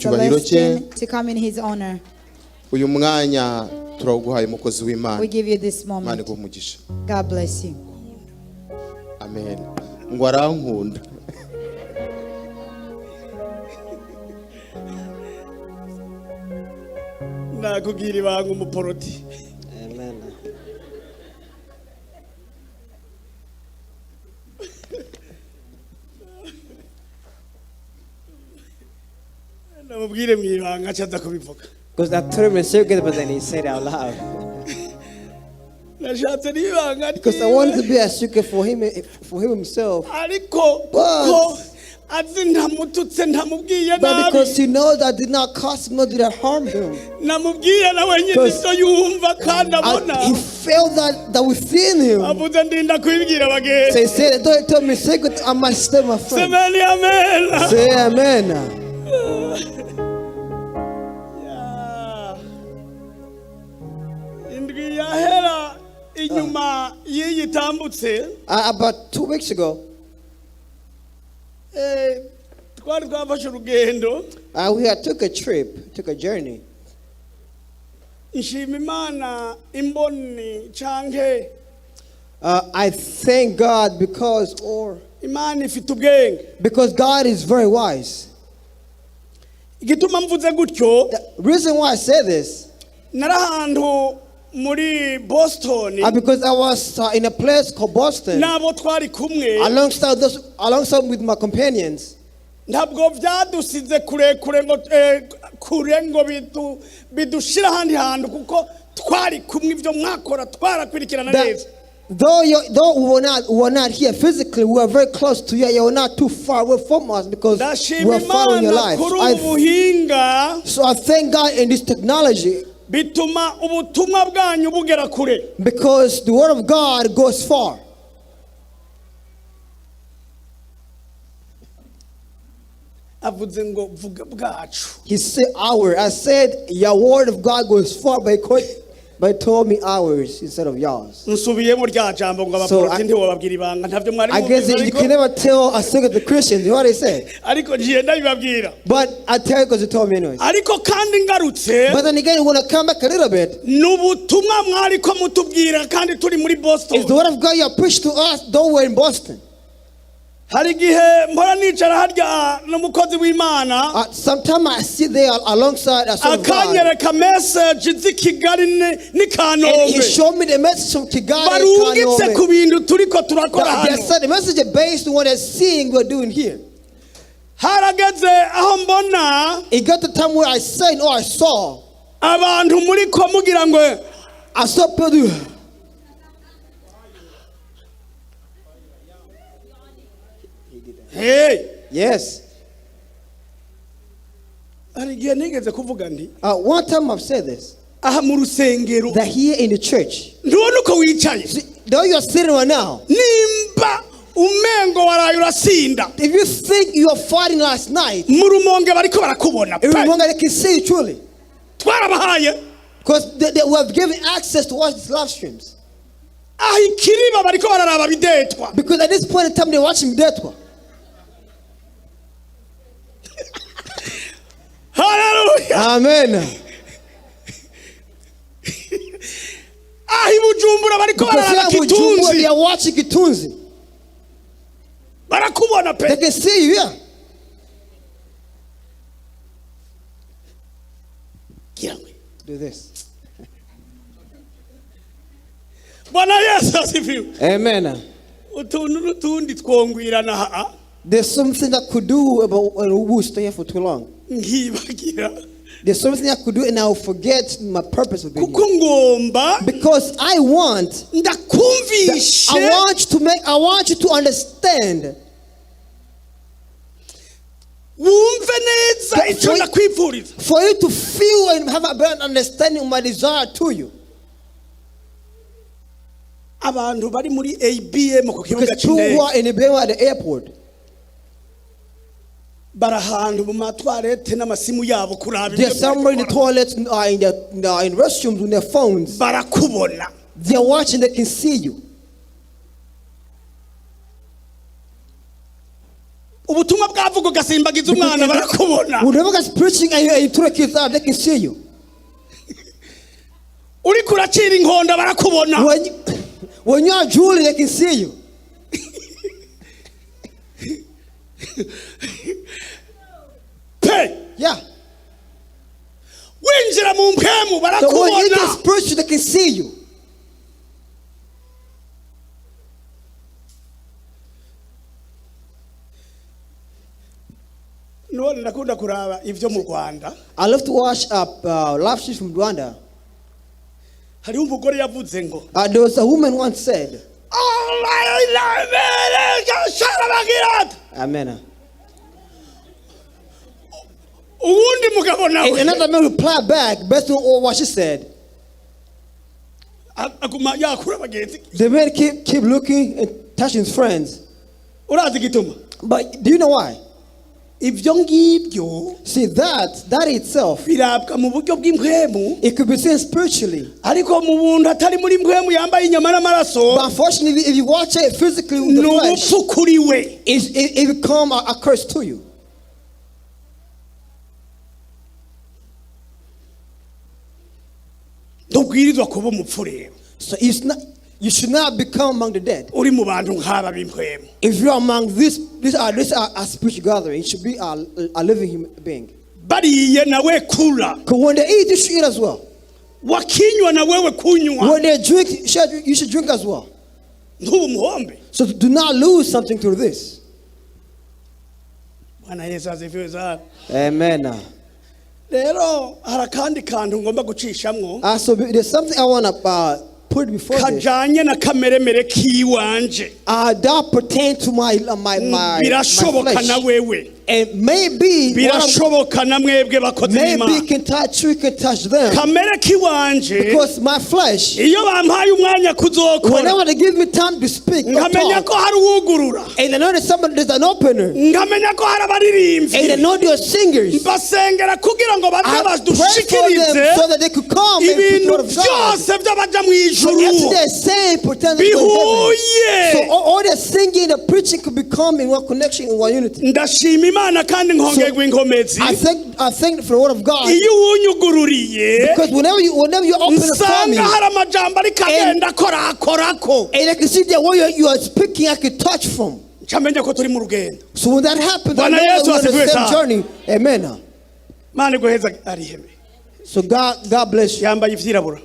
cyubahiro cye. Celestine to come in his honor. Uyu mwanya turawuguhaye, umukozi w'Imana. We give you this Imana moment. iguhe umugisha. God bless you. Amen. Ngo arankunda. Nakubwira ibanga umuporoti. Amen. Namubwire mu ibanga aca aza kubivuga. Because I told him in secret, but then he said it out loud. Nashatse n'ibanga Because I wanted to be a secret for him himself. Ariko kuko azi ntamututse ntamubwiye But nabi because he knows I did not cause him, nor did I harm him. Namubwiye nawe nyine Because ibyo yumva kandi abona He felt that within him. Avuze ndinda kubibwira abagenzi. So he said, "Don't tell me secret, I must stay my friend." Semeni amena. Say amen. Ya. Indwi yahera inyuma y'iyi itambutse About 2 weeks ago, eh, twari twafashe urugendo. We had took a trip, took a journey. Nshima Imana imboni canke I thank God because, or Imana ifite ubwenge. Because God is very wise. Igituma mvuze gutyo The reason why I say this, nari ahantu muri Boston because I was in a place called Boston, n'abo twari kumwe alongside with my companions. Ntabwo byadusize kurekure ngo eh, kure ngo bidushire ahandi hantu kuko twari kumwe ibyo mwakora twarakurikirana neza. That though we were not here physically, we were very close to you. You were not too far away from us because we Ndashima were following your Imana life. kuri ubu buhinga So I thank God in this technology bituma ubutumwa bwanyu bugera kure. Because the word of God goes far. Avuze ngo vuga bwacu. He said our. I said your word of God goes far, but he told me ours instead of yours. Nsubiyemo rya jambo ngo So abaporoti ntiwababwira ibanga ntabyo mwari I guess mubizi you ariko can never tell a secret to Christians. You know what they say? Ariko ngiye ndabibabwira. But I tell you because you told me anyways. Ariko kandi ngarutse But then again, we want to come back a little bit. Ni ubutumwa mwari ko mutubwira kandi turi muri Boston. It's the word of God you have preached to us, though we're in Boston. Hari igihe mpora nicara harya n'umukozi w'Imana Sometimes I sit there alongside a son of God. Akanyereka message z'i Kigali n'i And he Kanombe showed me the message from Kigali and barungitse ku Kanombe. bintu turiko turakora They hano. said the message is based on what they're seeing we're doing here. Harageze aho mbona It got to the time where I said or I saw. Abantu muri ko mugira ngo I saw people do. Hey. Yes. Hari igihe nigeze kuvuga nti One time I've said this, aha mu rusengero that here in the church, ntubona uko wicaye see, though you're sitting right now, nimba umengo waraye urasinda if you think you are fighting last night, mu Rumonge bariko barakubona pe. in Rumonge they can see you truly. Twarabahaye Because we have given access to watch these live streams. Aho ikiriba bariko bararaba bidetwa. Because at this point in time, they're watching Detwa. Haleluya. Amen. Aho i Bujumbura bariko Because bararaba here in Bujumbura, kitunzi they are watching Kitunzi. Barakubona pe. They can see you, yeah. Gira ngo Do this. Bwana Yesu asifiwe. Amen. Utuntu n'utundi twongwirana ha There's something that could do about when we will stay here for too long. Nkibagira There's something I could do and I will forget my purpose of being kuko here. Ngomba Because I want ndakumvishe I want you to make I want you to understand wumve neza icyo ndakwifuriza. For you to feel and have a better understanding of my desire to you. Abantu bari muri ABM ku kibuga Because people who cy'indege are in the at the airport, bari ahantu mu matwarete n'amasimu yabo kuraba they're ibyo somewhere in the bakora. Toilets, in restrooms with their phones. Barakubona. They're watching, they can see you. Ubutumwa bwavuga ugasimbagiza umwana barakubona. Whenever God's preaching and you throw the kids out, they can see you. Uriko uracira inkonda barakubona. When you are drooling, they can see you. Pe. Yeah. Winjira mu mpemu So when you barakubona. get spiritual, they can see you. None ndakunda kuraba ivyo mu Rwanda. I love to watch live streams from Rwanda. Hariho umugore yavuze ngo There was a woman once said, Amen. Uwundi mugabo And nawe another man replied back based on what she said. Aguma yakura bagenzi. The man keep looking and touching his friends. Urazi igituma? But do you know why? Ibyo ngibyo See, that itself, birabwa mu buryo bw'impwemu, it could be seen spiritually. Ariko mu buntu atari muri mpwemu yambaye inyama n'amaraso, But unfortunately, if you watch it physically with ni the flesh, ubupfu kuri we. it become a curse to you. Ntubwirizwa kuba umupfu rero. So it's not, you should not become among the dead. Uri mu bantu nk'aba b'impwemu. If you are among this are a spiritual gathering, you should be a living human being. Bariye nawe kura. Because when they eat, you should eat as well. Wakinywa na wewe kunywa. When they drink, you should drink as well. Ntuba umuhombe. So do not lose something through this. Bwana Yesu asifiwe sana. Amen. Rero hari akandi kantu ngomba gucishamwo. So there's something I want to put before this. Kajanye na kameremere kiwanje. That pertain to my Birashoboka flesh. na wewe. And maybe Birashoboka na mwebwe bakozi maybe b'Imana. can touch you, can touch them. Kamere kiwanje. Because my flesh, Iyo bampaye umwanya kuzokora, whenever they give me time to speak or nkamenya talk, ko hari uwugurura, and I know that somebody there's an opener, nkamenya ko hari and I abaririmbyi, know there are singers, mbasengera kugira ngo baze I pray for them badushikirize so that they could come and preach the ibintu word of God. byose by'abaja mu So ijuru after they're saying, pretend to go to heaven. bihuye. So all they're singing, the preaching could become in one connection, in one unity. Ndashima Imana kandi nkongerwa inkomezi. I thank for the word of God. Iyo uwunyugururiye, Because whenever you open up for me, nsanga hari amajambo ariko agenda akorakorako, and I can see that what you are speaking, I can touch from. ncamenya ko turi mu rugendo. So when that happens, I Bwana know that Yesu we're on the asifiwe same sana. journey. Amen. Imana iguheza ariheme. So God bless you. Yambaye ivyirabura.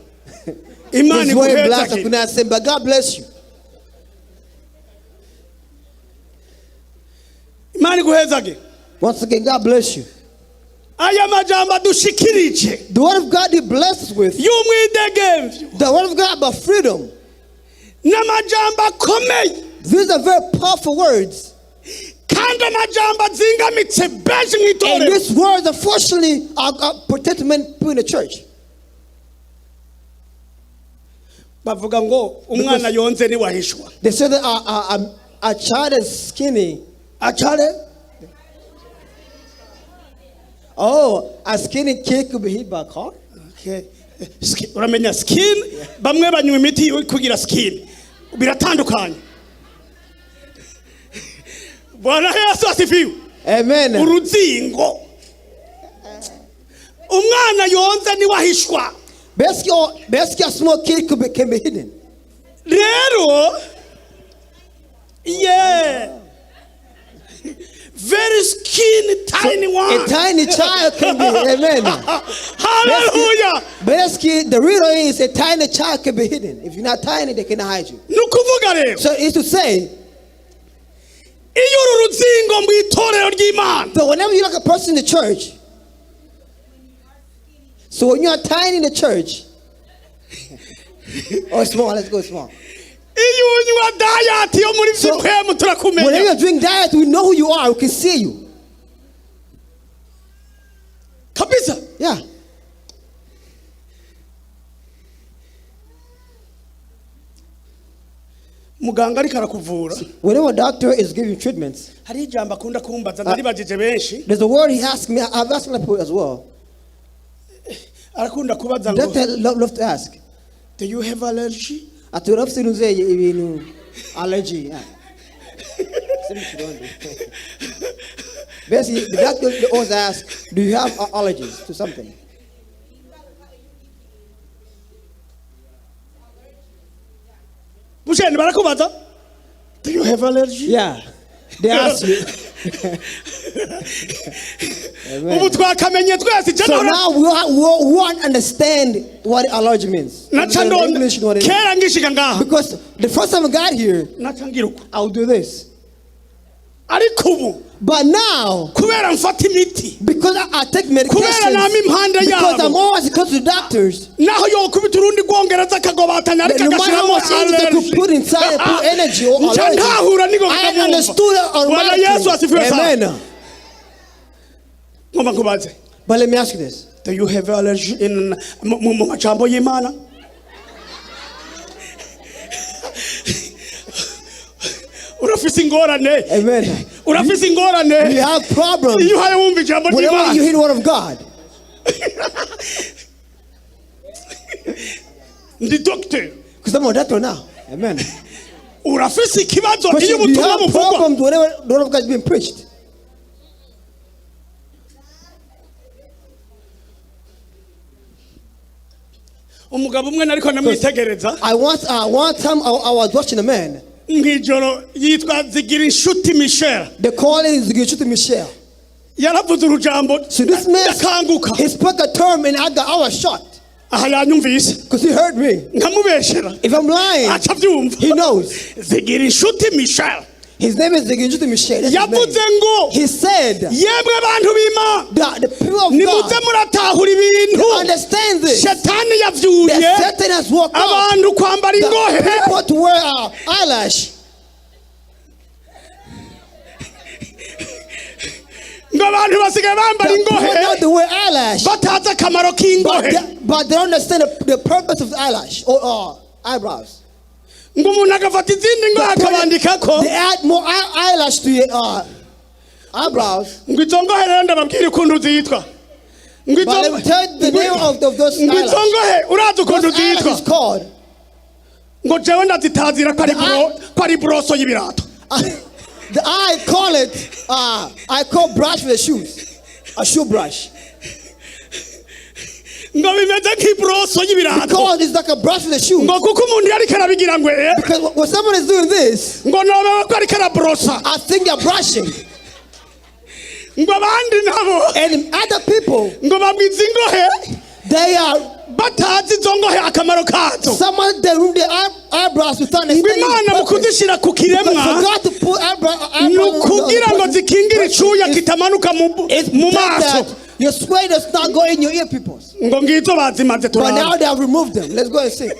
Imana He's wearing black, I iguheza. could not say, but God bless you. Imana iguhezage. Once again, God bless you. Aya majambo adushikirije The word of God He blesses with, y'umwidegemvyo, the word of God about freedom. n'amajambo akomeye, These are very powerful words. kandi amajambo azingamitse benshi mu And itorero. these words, unfortunately, are protected many people in the church. Bavuga ngo umwana yonze niwahishwa. They say that a child is skinny. Acare. Oh, a skinny kid could be hit by a car? Okay. Uramenya skin, bamwe banywa imiti kugira skin biratandukanye. Bwana Yesu asifiwe. Amen. Uruzingo umwana yonze niwahishwa. Basically, a small kid can be hidden. Rero yeah, very skinny tiny one. A tiny child can be, amen. Hallelujah. Basically, the real is a tiny child can be hidden. If you're not tiny, they cannot hide you. Nukuvuga rero, So it's to say, iyo uru ruzingo mu itorero ry'Imana, so whenever you look a person in the church, so when you are tiny in the church, or small, let's go small. Iyo unywa diet yo muri So, vy'impwemu turakumenya. Whenever you drink diet, we know who you are. We can see you. Kabisa. Yeah. Muganga ariko arakuvura. Whenever a doctor is giving treatments, hari ijambo akunda kumbaza ndaribajije benshi. There's a word he asked me. I've asked other people as well. Arakunda kubaza ngo, Doctor love to ask. Do you have allergy? Ati urafite ibintu allergy. Yeah. Basically, the doctor they always ask, do you have allergies to something? Busheni barakubaza, do you have allergy? Yeah. They ask you. Ubu Amen. twakamenye twese je So nahora- now we won't understand what allergy means. naca In ndonda English, what it is. Kera ngishika ngaha Because the first time I got here, naca ngira uko I'll do this. Ariko ubu But now, kubera mfata imiti because I take kubera medications, nama impande because I'm yabo always close to doctors, naho yokubita urundi rwongereza akagobatanya ariko no matter how agashyiramo much energy they could put inside and put energy or nca allergy, ntahura niko I understood it Bwana Yesu asifiwe automatically. sana. Amen. Ngomba nkubaze. But let me ask you this. Do you have allergy in mu majambo y'Imana? Urafise ingorane. Amen. Urafise ingorane. You have problems Iyo uhaye wumva ijambo whenever you ry'Imana. hear the word of God. Ndi doctor. Because I'm a doctor now. Amen. Urafise ikibazo iyo Question, do you ubutumwa have buvugwa. problems whenever the word of God is being preached? Umugabo umwe nariko ndamwitegereza I once, one time I was watching a man. mw'ijoro yitwa Zigira Inshuti Michel. The calling is Gichuti Michel. Yaravuze urujambo So this man, ndakanguka. he spoke a term and I was shocked Aha yanyumvise. because he heard me. Nkamubeshera. If I'm lying, Aca abyumva. he knows. Zigira Inshuti Michel. His name is Gichuti Michel. That's his Yavuze name. ngo He said yemwe bantu b'Imana that the people of nimuze God muratahura ibintu understand this. shetani yavyuye That Satan has woke up abantu kwambara the ingohe people to wear eyelash. Ngo abantu basigaye bambara The people ingohe now they wear eyelash, batazi akamaro but k'ingohe they don't understand the purpose of the eyelash or eyebrows. Ngo umuntu agafata izindi ngohe akabandikako They add more eyelash to your eyebrows. Ngo izo ngohe rero ndababwira ukuntu zitwa ngo But let me tell you the name of those ngo izo eyelash. ngohe urazi ukuntu Those eyelash zitwa is called. Ngo jewe ndazitazira ko ari The ko ari buroso y'ibirato. The I call it, I call brush for the shoes, a shoe brush. Ngo bimeze nk'ibroso y'ibirato. Because it's like a brush for the shoes. Ngo kuko umuntu yariko arabigira ngo eh Because when someone is doing this, ngo nobewe ko ariko arabrosa. I think they're brushing. Ngo abandi nabo And other people, ngo babwiza ingohe they are batazi izo ngohe akamaro kazo. someone they remove their eyebrows without Ngo understanding Imana the mu purpose. kuzishyira ku But for kiremwa God to put ni eyebrows on ukugira ngo the zikingire icuya It's- kitamanuka mu it's mu that maso. your sweat does not go in your ear, people. Ngo ngizo bazimaze But now turaba. they have removed them. Let's go and see.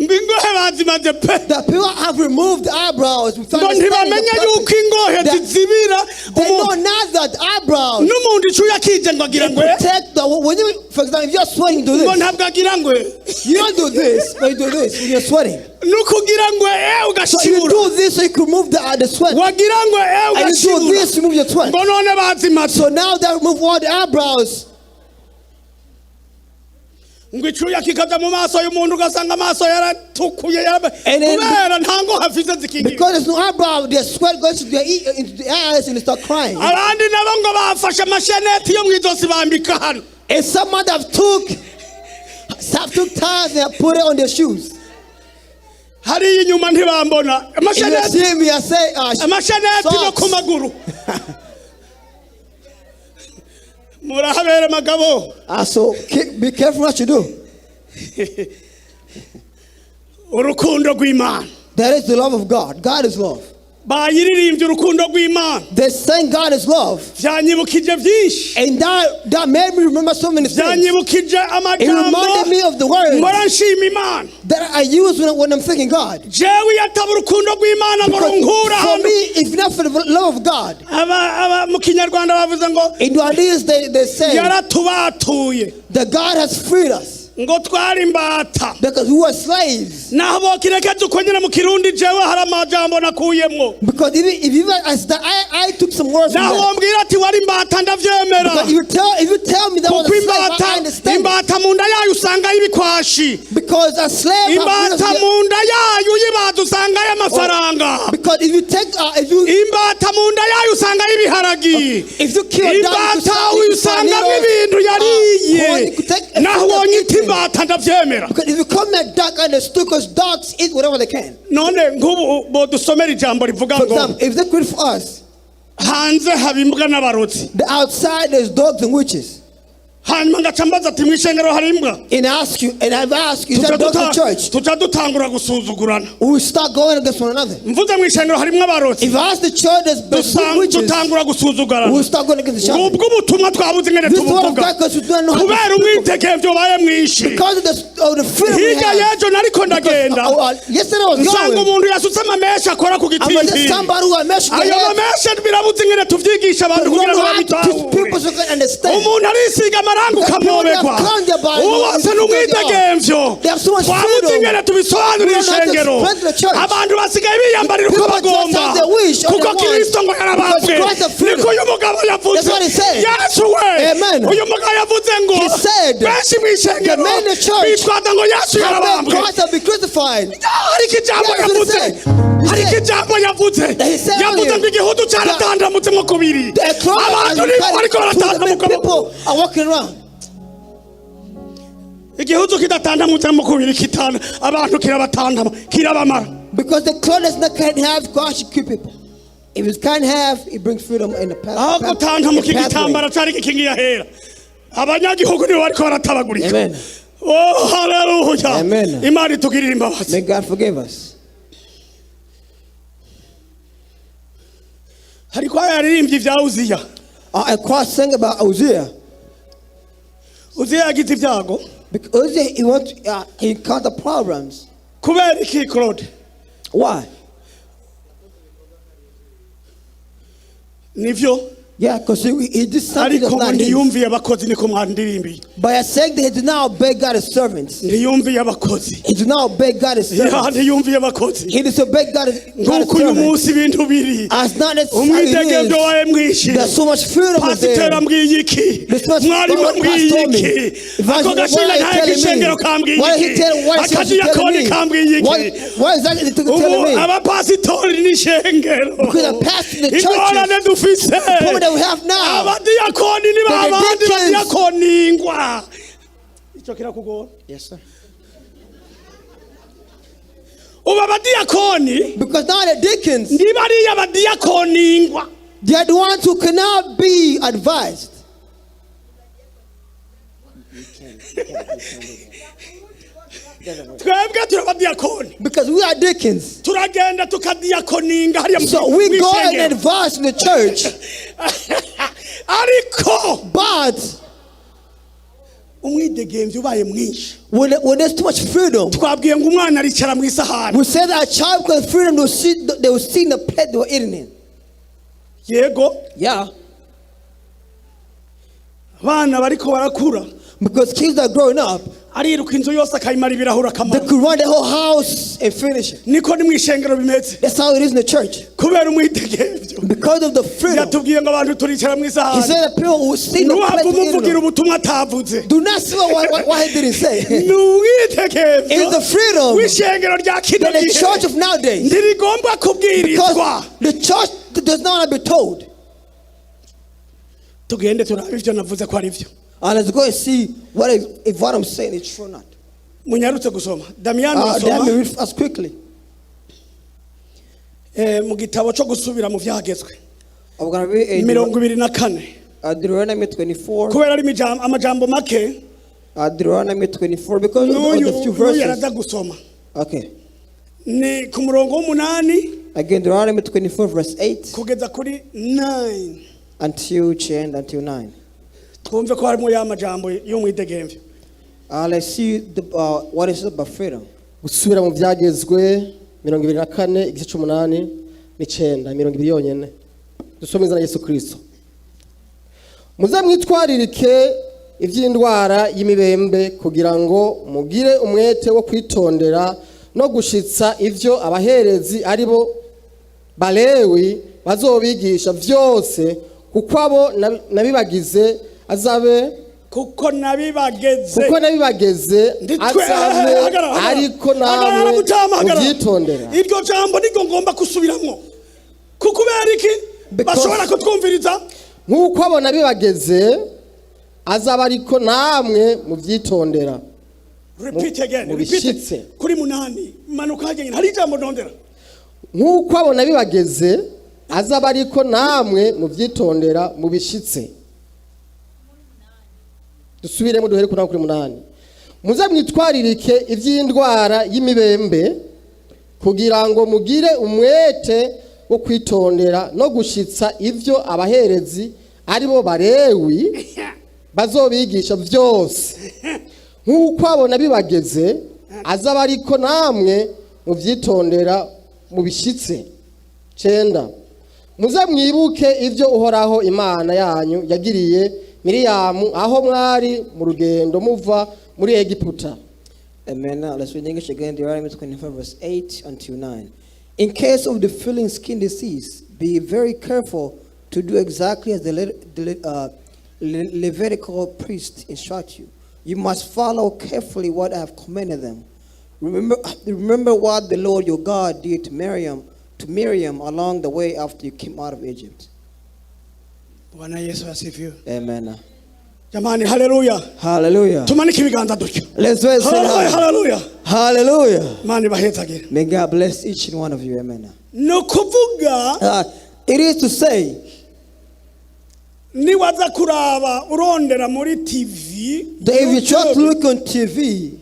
Ngo ingohe bazimaze pe. The people have removed the eyebrows without Ngo understanding ntibamenya the yuko purpose. ingohe zizibira They umu- know now that eyebrows n'umuntu icuya akije ngo agira ngo eh protect the when you, for example, if you're sweating, do ngo this. ntabwo agira ngo eh You don't do this, but you do this when you're sweating. Nukugira ngo eh So you ugashibura do this so you can remove the sweat. Wagira ngo eh And you do ugashibura this to remove your sweat. Ngo none bazimaze. So now they remove all the eyebrows. Ngo icuya kikajya mu maso y'umuntu ugasanga amaso yaratukuye And then- kubera nta ngo hafise zikingira. Because there's no eyebrow, their sweat goes to into the eyes and they start crying. Abandi nabo ngo bafashe amasheneti yo mu izosi bambika hano. And some other have took ties and put it on their shoes. Hariya inyuma ntibambona If you amasheneti see me, I say, amasheneti no socks. ku maguru murahabera magabo. So be careful what you do. Urukundo rw'Imana. That is the love of God. God is love. Bayiririmbye urukundo rw'Imana. They sang God is love. Byanyibukije byinshi. And that made me remember so many things. Byanyibukije It amajambo reminded me of the words mpora nshima Imana. that I use when I'm thanking God. Jewe iyo ataba urukundo rw'Imana ngo Because runkura for hano me, if not for the love of God, aba aba mu kinyarwanda bavuze ngo in Rwandese they say yaratubatuye that God has freed us. Ngo twari imbata. Because we were slaves. Naho bokirekeza uko nyine mu Kirundi, jewe hari amajambo nakuyemwo. Because even as the, I took some words from Naho that. wombwira ati wari imbata, ndavyemera. Because if you tell me that was Kuko a slave, imbata I understand. imbata mu nda yayo usangayo ibikwashi. Because a slave Imbata mu nda yayo uyibaza usangayo amafaranga. Because if you take if you Imbata mu nda yayo usangayo ibiharagi. If you kill a dog, you could Imbata usangamo ibintu yariye. Naho wonyita imbata, ndavyemera. Because if you come at dog understood, because dogs eat whatever they can. None nk'ubu bodusomera ijambo rivuga For ngo example, if they could for us, hanze haba imbwa n'abarotsi, the outside there's dogs and witches. Hanyuma ngaca mbaza ati mu ishengero hari imbwa? And ask you, and I've asked you, is Tuca that dogs in church? tuca dutangura gusuzugurana. We will start going against one another. Mvuze mu ishengero harimwo abarotsi, If I ask the church there's witches, dutangura we will gusuzugurana. start going against each other. Ubwo ubutumwa twabuze ingene This word of tubuvuga God, because we don't know how kubera to speak. umwidegemvyo ubaye mwinshi. Because of the freedom we Hirya have. y'ejo nariko ndagenda, Yesterday I was nsanga going. umuntu yasutse amamenshi akora ku I was just gitintiri. somebody who I meshed the Ayo head. mameshe birabuze ingene tuvyigisha abantu We kugira don't ngo know how to teach babitahure. people so they can understand. Umuntu arisiga amarangi ukamwobekwa, ubu bose ni umwidegemvyo. They have so much Twabuze freedom. ingene tubisobanurira We don't know how to ishengero. explain to the church. Abantu basigaye biyambarira uko People dress bagomba as they wish or kuko they want. Kristo ngo yarabambwe. Because Christ have freedom. Niko uyu mugabo yavuze. That's what he said. Yesu we. Amen. Uyu mugabo yavuze ngo He said, benshi mu ishengero the men in the church bitwaza ngo Yesu have made yarabambwe. Christ have been crucified. Ariko ijambo That's what he yavuze, said. He ariko said- ijambo yavuze, That he said yavuze earlier ngo igihugu cyaratandamutse kubiri. The cloth Abantu nibo bariko baratandamuka. people are walking around. Igihugu kidatandamutsemo kubiri kitana abantu kirabatandama, kirabamara. Because the cloth does not can't have, God should keep people. If it can't have, it brings freedom in the path. Aho gutandamuka igitambara cyari gikingiye ahera, abanyagihugu nibo bariko baratabagurika. Amen. Oh, haleluya. Amen. Imana itugirire imbabazi. May God forgive us. Hariko yaririmbye ibya Uziya. A choir sang about Uzziah. Uziya yagize ibyago. Because Uzziah, he encountered problems. Kubera iki, Claude? Why? Nivyo. Yeah, because he did something Ariko that's ngo not his. ntiyumviye abakozi, niko mwandirimbiye. But I said that he did not obey God's servants. Ntiyumviye abakozi. He did not obey God's Ya, servants. ntiyumviye abakozi. He disobeyed God's Nk'uko uyu servants. munsi ibintu biri, As not as umwidegemvyo wawe mwinshi. There's so much freedom out Pasiteri there. ambwiye iki? This was Mwarimu what ambwiye pastor told me. iki? Ako gashinga Why ntaye are you k'ishengero telling me? kambwiye Why he iki? tell, why is he telling Akadiyakoni me? kambwiye iki? Why is that telling Ubu me? abapasitori n'ishengero, Because the pastor, the churches, ingorane dufise, problem that we have now, abadiyakoni ni the babandi deacons. badiyakoningwa, icyo kirakugora. Yes, sir. Ubu abadiyakoni Because now the deacons, ni bariya badiyakoningwa. they are the ones who cannot be advised. Twebwe turabadiyakoni. Because we are deacons. Turagenda tukadiyakoninga hariya mu So we go and mw'ishengero. advise in the church, Ariko but umwidegemvyo ubaye mwinshi, when there's too much freedom, twabwiye ngo umwana aricara mu isahani. we say that a child with freedom, they will see in the plate they were eating in. Yego. Yeah. Abana bariko barakura, Because kids are growing up, ariruka inzu yose akayimara ibirahuri they akamara. could run the whole house and finish it. Niko ni mu ishengero bimeze. That's how it is in the church. Kubera umwidegemvyo, Because of the freedom. yatubwiye ngo abantu turicara mu He isahani. said that people will see the Ntiwava plate they were eating umuvugira in. ubutumwa atavuze. Do not see what he didn't say. Ni umwidegemvyo It's the freedom w'ishengero rya kino that the gihe. church of nowadays. Ntirigomba kubwirizwa. Because the church does not want to be told. Tugende turabe ivyo navuze ko ari byo. And let's go and see if what I'm saying is true or not. Munyarutse gusoma, Damiyani. Let me Urasoma read us quickly. Mu gitabo cyo gusubira mu byagezwe, I'm going to read in 24. Deuteronomy 24. Kubera ari amajambo make, Deuteronomy 24, because of n'uyu the few n'uyu verses. araza gusoma. Okay. Ni ku murongo w'umunani Again, Deuteronomy 24, verse 8 kugeza kuri 9. until 10, until 9. Twumve ko harimo ya majambo y'umwidegemvyo. Let's see what is it about freedom. Gusubira mu byagezwe 24, igice c'umunani n'icenda, 20 yonyene. Dusome izina Yesu Kristo. Muze mwitwaririke iby'indwara y'imibembe kugira ngo mugire umwete wo kwitondera no gushitsa ibyo abaherezi ari bo balewi bazobigisha byose, kuko abo nabibagize azabe Kuko nabibageze. Kuko nabibageze Nditwe azabe hagarara, hagarara. ariko Hagarara, namwe mutama, hagarara. mubyitondera. Iryo jambo niryo ngomba gusubiramwo, kuko kubera iki? Bashobora kutwumviriza. Nk'uko abo nabibageze azaba ariko namwe mubyitondera. Repeat again. Mu Repeat. bishitse. Kuri 8, manuka hagenda hari ijambo ndondera. Nk'uko abo nabibageze azaba ariko namwe mubyitondera mubishitse. Dusubiremo, duhere kuri 8. Muze mwitwaririke iby'indwara y'imibembe kugira ngo mugire umwete wo kwitondera no gushitsa ibyo abaherezi ari bo barewi bazobigisha byose, nk'uko abo nabibageze azaba ariko namwe mubyitondera mubishyitse. 9, muze mwibuke ibyo Uhoraho Imana yanyu yagiriye Miriyamu aho mwari mu rugendo muva muri Egiputa. Amen. Now let's read English again. Deuteronomy 25, verse 8 until 9. In case of the feeling skin disease, be very careful to do exactly as the Levitical priest instruct you. You must follow carefully what I have commanded them. Remember what the Lord your God did to Miriam along the way after you came out of Egypt. Bwana Yesu asifiwe. Amen. Jamani, haleluya. Hallelujah. Tumanike ibiganza dutyo. Let's say Haleluya, haleluya. Hallelujah. Imana ibahezagire. May God bless each and one of you. Amen. Ni ukuvuga It is to say, niwaza kuraba urondera muri TV that if you try to look on TV,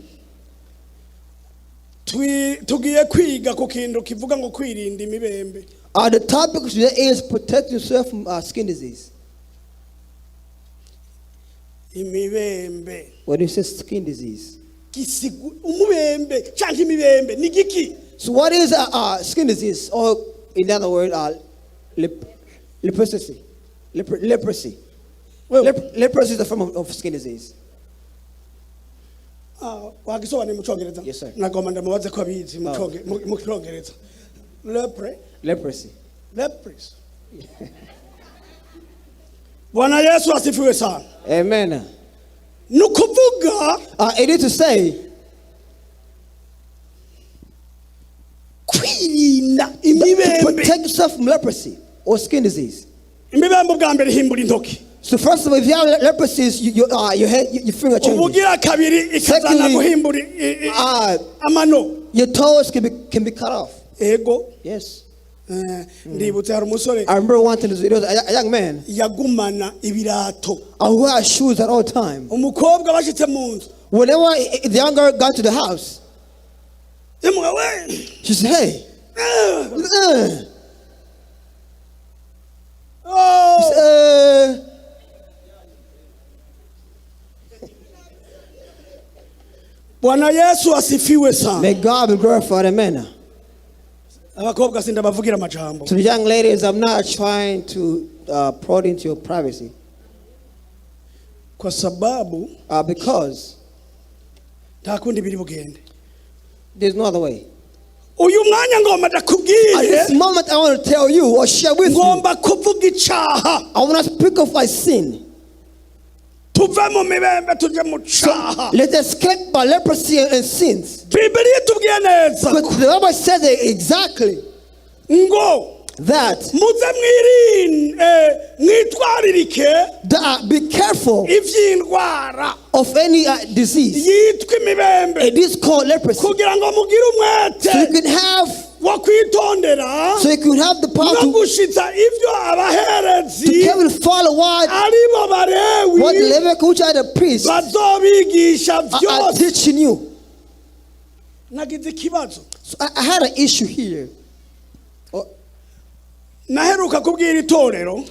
tugiye kwiga ku kintu kivuga ngo kwirinda imibembe. The topic today is protect yourself from skin disease. Imibembe. When you say skin disease, Umubembe cyangwa imibembe ni giki? So what is skin disease? Or in other words, leprosy. Leprosy. Leprosy is a form of skin disease. Ah, wagisobanuye mu Cyongereza? Yes, sir. Nagomba ndamubaze ko abizi mu Cyongereza. Lepre Leprosy. Leprosy. Bwana Yesu asifiwe sana. Amen. Ni ukuvuga It is to say kwirinda to imibembe. Protect yourself from leprosy or skin disease. Imibembe ubwa mbere ihimbura intoki. So first of all, if you have leprosy, your head, your finger changes. Ubugira kabiri ikazana Secondly, guhimbura amano. Your toes can be cut off. Ego. Yes. Ndibutse hari umusore I remember one time there was a young man yagumana ibirato. Who had shoes at all time. Umukobwa bashitse mu nzu, Whenever the young girl got to the house, imuga we she said, "Hey, Oh. He said, Bwana Yesu asifiwe sana. May God be glorified, amen." Abakobwa sindabavugira amajambo. To the young ladies, I'm not trying to prod into your privacy Kwa sababu because nta kundi biri bugende. There's no other way. Uyu mwanya ngomba At ndakubwire. this moment, I want to tell you or share with you. Ngomba kuvuga icaha. I want to speak of my sin. Tuve mu mibembe tuje mu caha. Let's escape by leprosy and sins. Bibiliya itubwiye neza But the Bible says it exactly ngo that, muze mwirinde mwitwaririke that be careful ivy'indwara of any disease. yitwa imibembe It is called leprosy. kugira ngo mugire umwete So you can have, wo kwitondera so you can have the power no to, gushitsa ivyo abaherezi to carry follow what aribo barewi what Leviticus, which are the priests, bazobigisha are vyose. teaching you. Nagize ikibazo. So I had an issue here. Oh, Naheruka kubwira itorero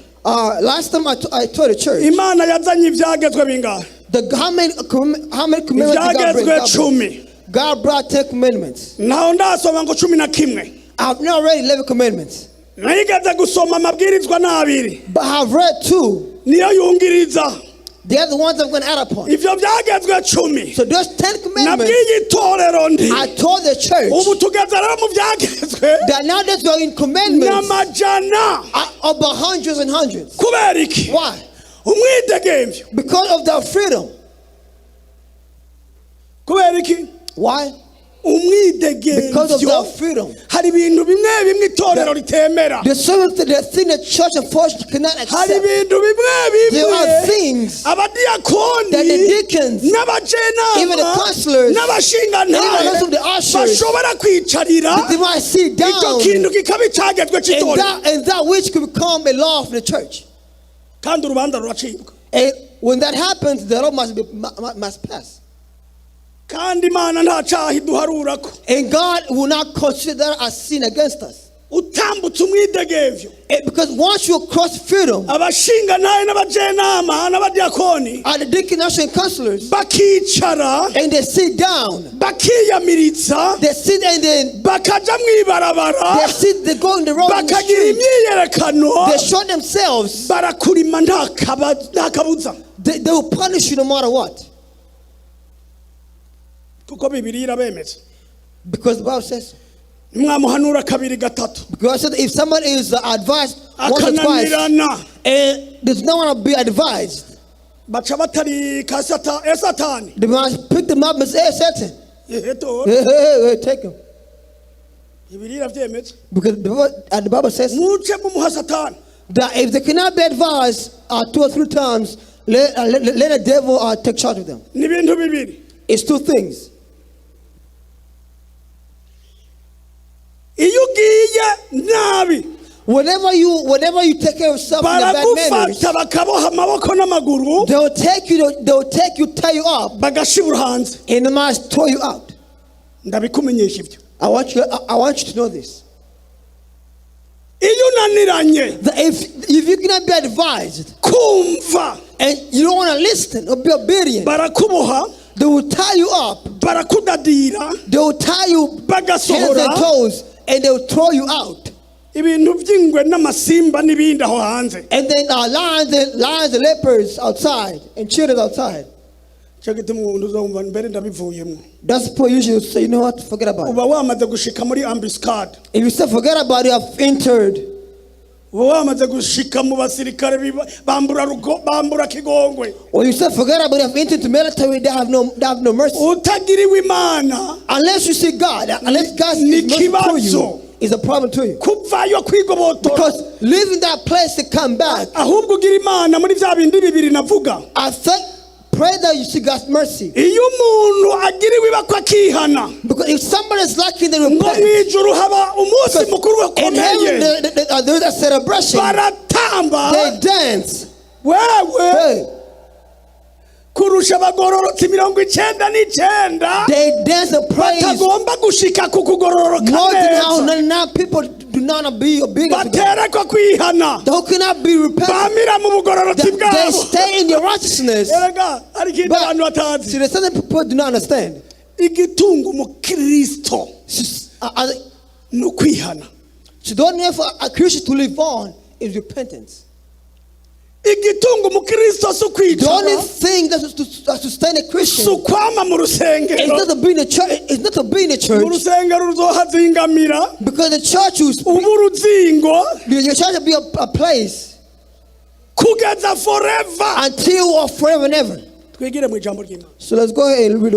last time I told the church, Imana yazanye ibyagezwe bingahe? the how many commandments did God bring? Ibyagezwe God brought, 10. God brought 10 commandments. Ntaho ndasoma ngo 11. I've not read 11 commandments, Nigeze gusoma amabwirizwa n'abiri but I've read two niyo yungiriza. They are the ones I'm going to add upon. Ivyo byagezwe 10 So those 10 commandments, nabwiye itorero nti I told the church ubu tugeze rero mu byagezwe that now that we are in commandments n'amajana. are about hundreds and hundreds. Kubera iki? Why? Umwidegemvyo. Because of their freedom. Kubera iki? Why? Because of Umwidegemvyo. their freedom. Hari ibintu bimwe bimwe itorero ritemera. There's certain the thing the church unfortunately cannot Hari accept. ibintu bimwe There are bimwe things abadiyakoni that the deacons, even n'abajenama the counselors, n'abashingantahe even some of the ushers, bashobora kwicarira that they might sit icyo down kintu kikaba icyagezwe and cy'itorero that which could become a law of the church. Kandi urubanza ruracibwa. And when that happens, the law must pass. Kandi Imana nta cyaha iduharurako. And God will not consider that as sin against us. Utambutse umwidegemvyo, Because once you cross freedom, abashingantahe n'abajenama n'abadiyakoni and the deacons, ushers, and counselors, bakicara and they sit down, bakiyamiriza they sit and then bakaja mu ibarabara they sit, they go in the road, in the bakagira street, imyiyerekano they show themselves, barakurima nta nta kabuza. they will punish you no matter what. Kuko Bibiliya irabemeza. Because the Bible says so. Nimwamuhanura kabiri gatatu Because it says if somebody is advised once or twice akananirana and does not want to be advised, baca batarika Satani. they must pick them up and say, "Hey, Satan, Eheto. hey, hey, hey, hey, take him." Bibiliya iravyemeza. Because the Bible says Muce mumuha Satani. that if they cannot be advised two or three times, let the devil take charge of them. Ni ibintu bibiri. It's two things. Iyo ugiye nabi, Whenever you take care of yourself in a bad manner, baragufata bakaboha amaboko n'amaguru they will take you, they will take you, tie you up, bagashibura hanze. and they must throw you out. Ndabikumenyesha ibyo. I want you to know this. Iyo unaniranye That if you cannot be advised kumva, and you don't want to listen or be obedient, barakuboha, they will tie you up. barakudadira, They will tie you hands bagasohora and toes, and they will throw you out. Ibintu by'ingwe n'amasimba n'ibindi aho hanze. And then lions and leopards outside and cheetahs outside. Cyo gituma umuntu uzumva mbere ndabivuyemo. That's people usually say, "You know what, forget about it." Uba wamaze gushika muri embuscade. If you say forget about it, you have entered. Uba wamaze gushika mu basirikare bambura bambura kigongwe. When you say forget about it, you have entered to military, they have no mercy. Utagiriwe Imana, Unless you see God, unless God's Ni mercy to kibazo. you, is a problem to you. Kuvayo kwigobotora. Because leaving that place to come back, Ahubwo ugira Imana muri bya bindi bibiri navuga. I think, pray that you see God's mercy. Iyo umuntu agiriwe ibakwe akihana, Because if somebody is lacking, they ngo mu repent. ijuru haba umunsi mukuru In heaven, ukomeye. there's a celebration. Baratamba. They dance. Wewe Hey, kurusha abagororotsi 99 they dance and praise. batagomba gushika ku kugororoka More than how neza 99 people do not be obedient to God. batereko kwihana They cannot be repentant. bamira mu bugororotsi They bwabo. stay in their righteousness. Erega hari ikintu But- abantu batazi. See, there's something people do not understand. Igitunga umukristo ni ukwihana. So the only way for a Christian to live on is repentance. Igitunga umukristo si The only ukwicara, thing that sustain a si Christian ukwama mu is rusengero. not to be in the church. It's not to be in the Mu church rusengero ruzohazingamira because the church will uba uruzingo your church will be a place kugeza forever. Until or forever and ever. Twigire mu ijambo ry'Imana. So let's go ahead and read,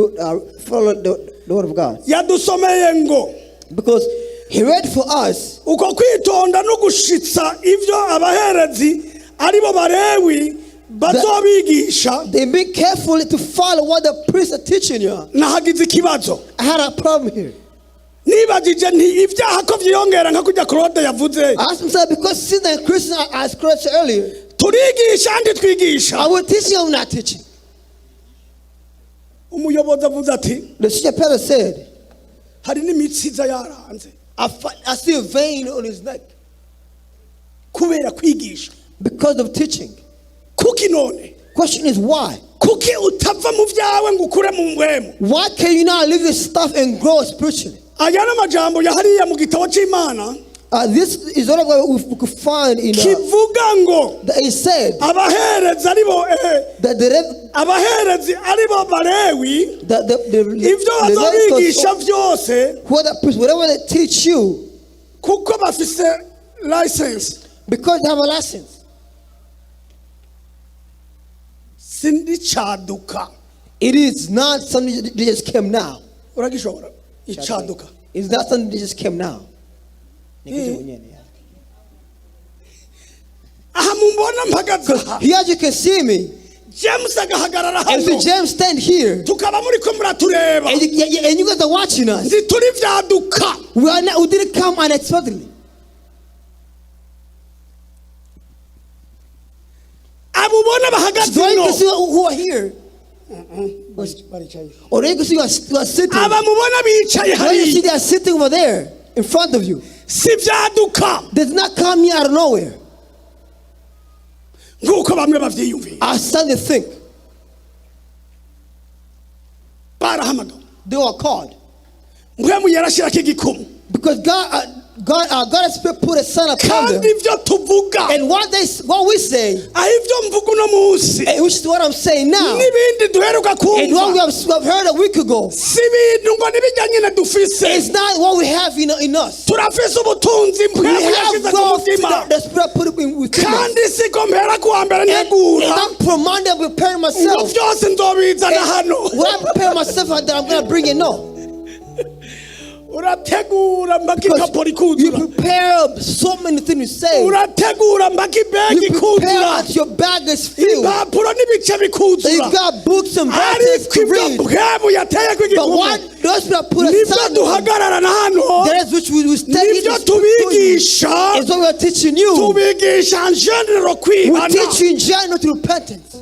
follow the word of God Yadusomeye ngo because He read for us uko kwitonda no gushitsa ibyo abaherezi aribo Barewi bazobigisha. They be careful to follow what the priests are teaching you. Nahagize ikibazo. I had a problem here. Nibagije nti ibyaha ko vyiyongera nka kujya Claude yavuze, I asked himself because sin and Christian, as Claude said earlier, turigisha andi twigisha. I will teaching or not teaching. Umuyobozi avuze ati The senior pastor said, hari n'imitsi iza yaranze I see a vein on his neck kubera kwigisha. Because of teaching. Kuki none? Question is why? Kuki utava mu byawe ngo ukure mu mpwemu? Why can you not leave your stuff and grow spiritually? Aya ni amajambo ya hariya mu gitabo cy'Imana. This is all what we could find in kivuga ngo that it said abaherezi aribo that the abaherezi aribo Balewi that the ibyo the bazobigisha Levites, byose whatever they teach you, kuko bafise license because they have a license. Sindi caduka. It is not something that just came now. Uragishobora icaduka. It's not something that just came now. Aha mumbona mpagaze aha. Here as you can see me, James agahagarara and hano see James stand here, tukaba muri ko muratureba and you guys are watching us. ntituri vyaduka. We are not, we didn't come unexpectedly. Abo ubona bahagaze So you ino can see who are here, or you can see who are sitting. Aba mubona bicaye Or you see hariya they are sitting over there in front of you. Si vyaduka They did not come here out of nowhere. Nk'uko bamwe bavyiyumviye. I suddenly think Barahamagawe. they were called Mpwemu yarashirako igikumu because God's Spirit put a sign upon kandi them. ivyo tuvuga And what we say, aho ivyo mvuga uno munsi and which is what I'm saying now, n'ibindi duheruka and what we kumva have heard a week ago, si ibintu ngo nibijya nyine dufise. it's not what we have in us. Turafise ubutunzi We mpwemu have yashize ku wealth mutima that the Spirit put in within us. kandi siko mpera kuwa mbere And ntegura I'm from Monday, I'm preparing ngo myself. byose nzobizana hano. When I prepare myself, that I'm going to bring it, no. Urategura mpaka Because ikapo you rikuzura. prepare so many things to say. Urategura mpaka ibegi You prepare ikuzura. until your bag is filled. Impapuro n'ibice So you bikuzura. got books and verses Ariko to ibyo read. mpwemu yateye ku But igikumu what those people put nibyo aside, duhagararana hano that is which we study nibyo to you. tubigisha. It's what we are teaching you. Tubigisha general We kwihana. teach you in general to repentance.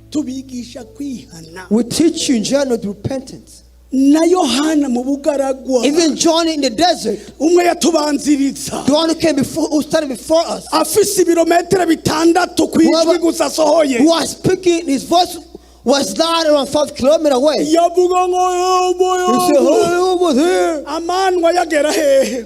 Tubigisha kwihana. We teach you in general to repentance. Na Yohana mu bugaragwa Even John in the desert, umwe yatubanziriza the one who came before, who started before us, afise ibirometero bitandatu ku ijwi Whoever- gusa asohoye who was speaking, his voice was loud around 5 kilometers away. Yavuga ngo yobo He said, yobo "Hey, over there." amanwa yagera hehe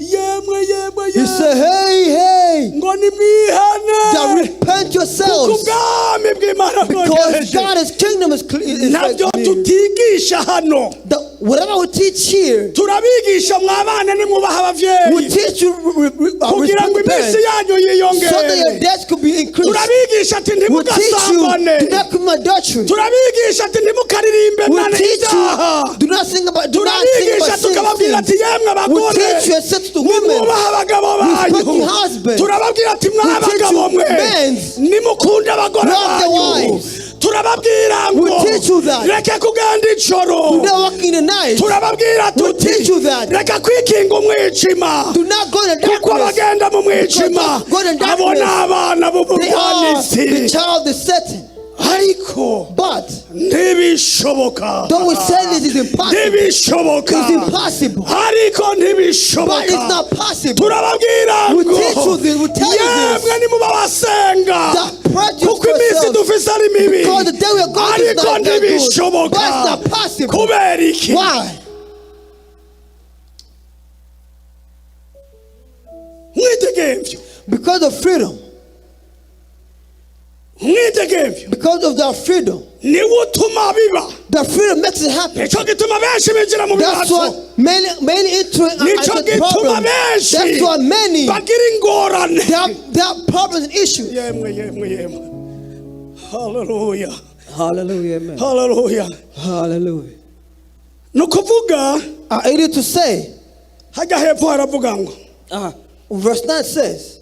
yemwe yemwe He yemwe said, "Hey, hey, ngo nimwihane that repent kuko yourselves, ubwami bw'Imana because bwegereje. God's kingdom is Nabyo like near." tutigisha hano Whatever we teach here, turabigisha mwabana nimwubaha we abavyeyi teach you kugira ngo respect iminsi parents, yanyu so that your yiyongere. death could be increased. Turabigisha ati We teach you ntimugasambane. do not commit adultery. Turabigisha ati ntimukaririmbe We nane teach ibyaha. you do not sing about do not sing Turabigisha about sin, tukababwira ati sins. yemwe We abagore teach you except to women. nimwubahe abagabo banyu. Respect your husband. Turababwira ati We teach mwabagabo you mwe men. nimukunde abagore Love the banyu. wives. Turababwira We ngo teach you that. reke kugenda ijoro. Do not walk in the night. Turababwira We tuti teach you that. reka kwikinga umwijima Do not go in the kuko darkness. abagenda mu mwijima Because go in darkness. abo ni abana They are b'umurwanisi. the child of Satan. Ariko But ntibishoboka. though we say this is impossible, Ntibishoboka. it's impossible. Ariko But it's ntibishoboka. not possible. Turababwira We ngo teach you this, we tell you this. yemwe nimuba basenga That pray kuko iminsi yourselves. dufise ari mibi Because the day we are going is ariko not that good. ntibishoboka. But it's not possible. Kubera iki? Why? Mwidegemvyo. Because of freedom. Mwidegemvyo Because of their freedom. niwo utuma biba. The freedom makes it happen. Nico gituma benshi binjira mu That's bibazo. why many enter Nico into the gituma problem. benshi That's why many bagira ingorane. they have problems and issues. Yemwe yemwe yemwe, haleluya. Hallelujah, amen. Haleluya. Hallelujah. Ni ukuvuga I need to say, hajya hepfo haravuga ngo verse 9 says,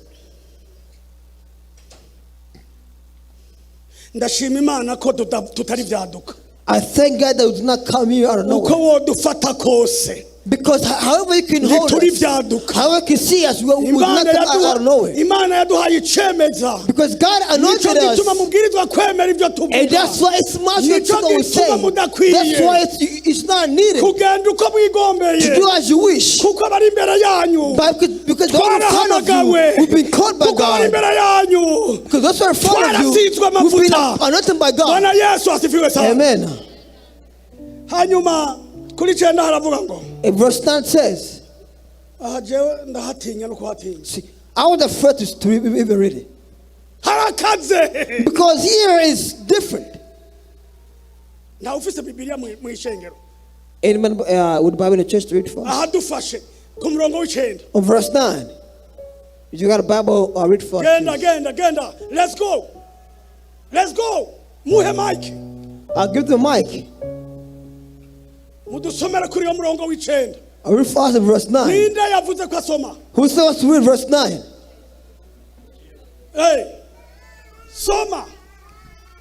ndashima Imana ko tutari byaduka. I thank God that we did not come here out of Uko nowhere. wodufata kose Because however you can hold ntituri us, byaduka. however you can see us, we did not Imana come out of nowhere. Imana yaduhaye icemeza. Because God Nico anointed us. gituma mubwirizwa kwemera ibyo And tuvuga. that's why it's much Nico what we gituma say. mudakwiye. That's why it's not needed Kugenda uko to mwigombeye do as you wish. kuko abari imbere yanyu But because the one in front of you, twarahamagawe we've been called by kuko abari God. imbere yanyu Because those who are in front of you, twarasizwe we've been amavuta. anointed by God. Bwana Yesu asifiwe sana. Amen. Hanyuma kuri cenda haravuga ngo And verse 9 says, aha jewe ndahatinya no kuhatinya. See, I was afraid to even read it. Harakaze. Because here is different. Ntawe ufise Bibiliya mu mu ishengero? Anyone with Bible in the church to read for us? Aha dufashe ku murongo w'icenda. On verse 9. If you got a Bible, read for us. Genda. Please. Genda, genda, let's go, let's go, muhe mike. I'll give the mic. Mudusomere kuri uyo murongo w'icenda. I'll read for us in verse 9. Ninde yavuze ko asoma? Who says to read verse 9? Hey, soma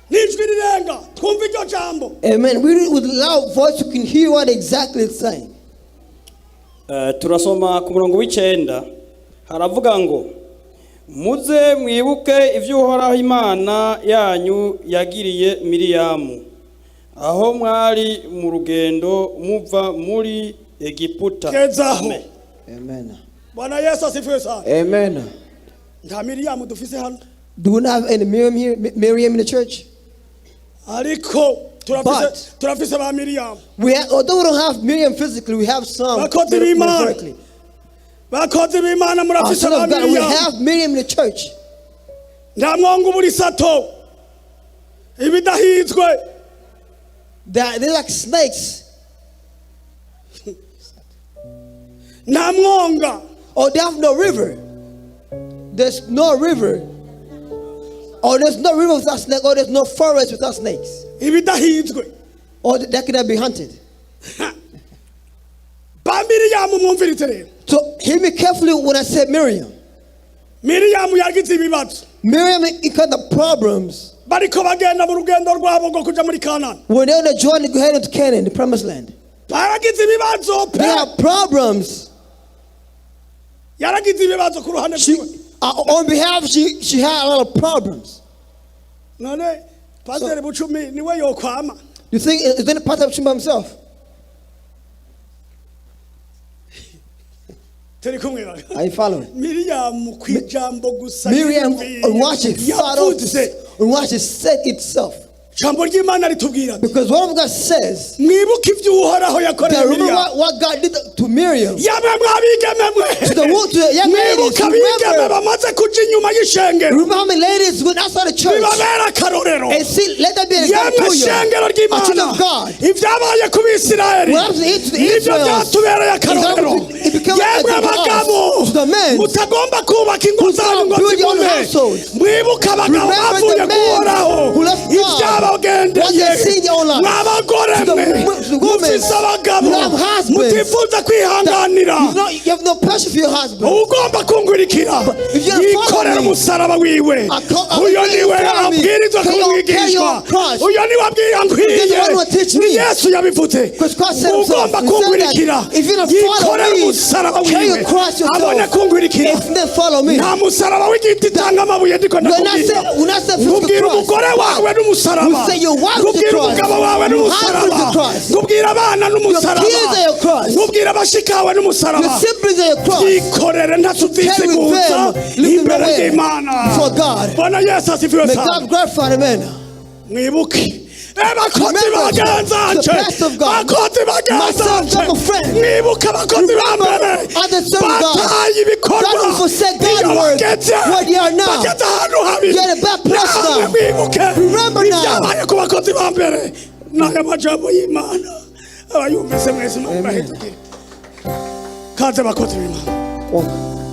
n'ijwi rirenga twumve iryo jambo. Amen. Read it with loud voice, you can hear what exactly it's saying. Eh, turasoma ku murongo w'icenda haravuga ngo muze mwibuke ibyo Uhoraho Imana yanyu yagiriye Miriyamu aho mwari mu rugendo muva muri Egiputa. Gezaho. Amen. Amen. Bwana Yesu asifiwe sana. Amen. Nta Miriyamu dufise hano. Do we not have any Miriam here? Miriam in the church? Ariko turafise turafise ba Miriyamu. Although we don't have Miriam physically, we have some Bakozi b'Imana. metaphorically. Bakozi b'Imana, Our murafise son ba of God, we Miriyamu. have Miriam in the church. Nta mwongo ubura isato ibidahizwe. They're like snakes. Nta mwonga. Or they have no river. There's no river. Or there's no river without snake, or there's no forest without snakes. Ibidahizwe. Or that cannot be hunted. Ba Miriyamu mwumviritse rero. So hear me carefully when I say Miriam. Miriyamu yagize ibibazo. Miriam encountered problems Bariko bagenda mu rugendo rwabo rwo kuja muri Kanani. when they're on the journey to head into Canaan, the promised land. Baragize ibibazo pe. They have problems. Yaragize ibibazo ku ruhande She, rwiwe. on behalf, she had a lot of problems. None Pasiteri Bucumi niwe yokwama? You think is then Pastor Chumba himself? Turi kumwe ba? Are you following? Miriyamu ku ijambo gusa Miriam, yiyumviye, on what she thought of, yavuze. On what she said itself. Ijambo ry'Imana ritubwira ati, Because one of God says mwibuke ibyo Uhoraho yakoreye that remember Miriyamu. what God did to Miriam. Yamwe mwabigeme mwe, To the young ladies, mwibuke abigeme remember, bamaze kuja inyuma y'ishengero, remember how many ladies went outside the church bibabera akarorero. And see, let that be an example Yemwe to you. shengero A children ry'Imana, of God. ibyabaye ku Bisirayeli What happened to the nibyo Israelites byatubereye akarorero. it became an Yemwe example to bagabo us, to the men mutagomba kubaka ingo who zanyu ngo build your own zigume, households. mwibuke abagabo Remember bavuye the men kuhoraho who left God, ibyabagendeye. what they see in their own lives. Mwabagore To the mwe to the women mufise abagabo who have husbands mutifuza kwihanganira, You have no passion for your husband. ugomba kungurikira If you don't follow yikorera me, umusaraba wiwe. Uyo niwe follow me, abwirizwa carry your kumwigishwa. cross. Uyo niwe abwira nkwiye. The one who teach me. Ni Yesu yabivuze. Because Christ said himself, Ugomba he said kungurikira that if you don't follow yikorera me, umusaraba carry wiwe your cross yourself. abone kungurikira. If you don't follow me, Nta musaraba w'igiti cyangwa amabuye ndiko we're not ndakubwira. saying, we're not saying physical Nkubwira cross. umugore wawe n'umusaraba, We say your wife is the nkubwira cross. umugabo wawe Your husband is n'umusaraba, the cross. nkubwira abana n'umusaraba, Your kids are your cross. nkubwira abashikawe n'umusaraba. Your siblings are your cross. Yikorere ntacyo Carry with uzisiguza them, lift them imbere away y'Imana. for God. Bwana Yesu asifiwe May sana. God glorify, amen. Mwibuke abakozi Remember bagenzanje, the best of God. bakozi Myself, bagenzanje, I'm a friend. mwibuke abakozi ba Remember mbere other servants of God. bataye ibikorwa God will forsake God iyo work bageze where they are now. bageze ahantu habi. You're in a bad place Namwe now. mwibuke Remember now. ibyabaye ku bakozi ba mbere n'aya majambo y'Imana abayumvise mwese. Imana ibahezagire. Kaze bakozi b'Imana. Welcome.